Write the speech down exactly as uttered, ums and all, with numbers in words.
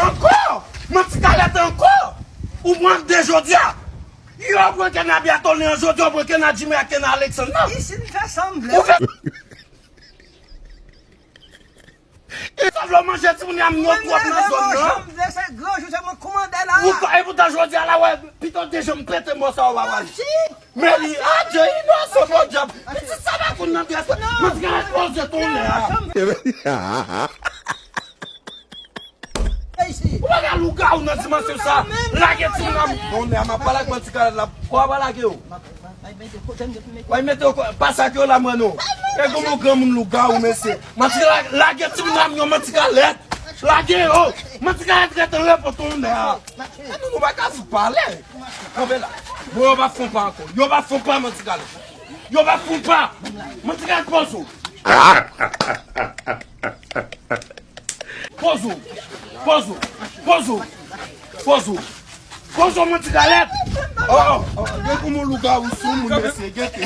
Ankò! Manti kalèt ankò! Ou pran de jodi a! Yo pran kenn a Bertolin an jodi, yo pran kenn a Jimmy ak kenn a Alexandre nan. Isit fè sanblè. Ou fè E sa vle manje timoun ya m yo twòp nan zòn nan. Mwen leve yon janm vle se gran jou se mwen kòmande la. Ou pa, e poutan jodi a la wè pito de janm pete mò sa ou pa wè. Men li adje inosan podyab. Pitit sa pa konn nan pyès la. Mwen ti ka poze tounen a. Ou pa ka lougawou nan dimansyon sa. Lage timoun nan. Tounen a m ap pale ak mwen ti kalèt la. Kwa pa lage yo. Wè mete w pa sa ke yo la mwen non. E gon moun granmoun lougawou mesye. Manti la lage timoun nan yo manti kalèt. Lage yo. Manti kalèt rete repo tounen a. E nou nou pa ka fout pale. Kanpe la. Bon yo pa fon pa ankò. Yo pa fon pa manti kalèt. Yo pa fon pa. Manti kalèt pozo. Pozo. Pozo. Pozo. Pozo. Pozo manti kalèt. Oh, oh, oh, gen kou moun lougawou sou moun mesye gen ke.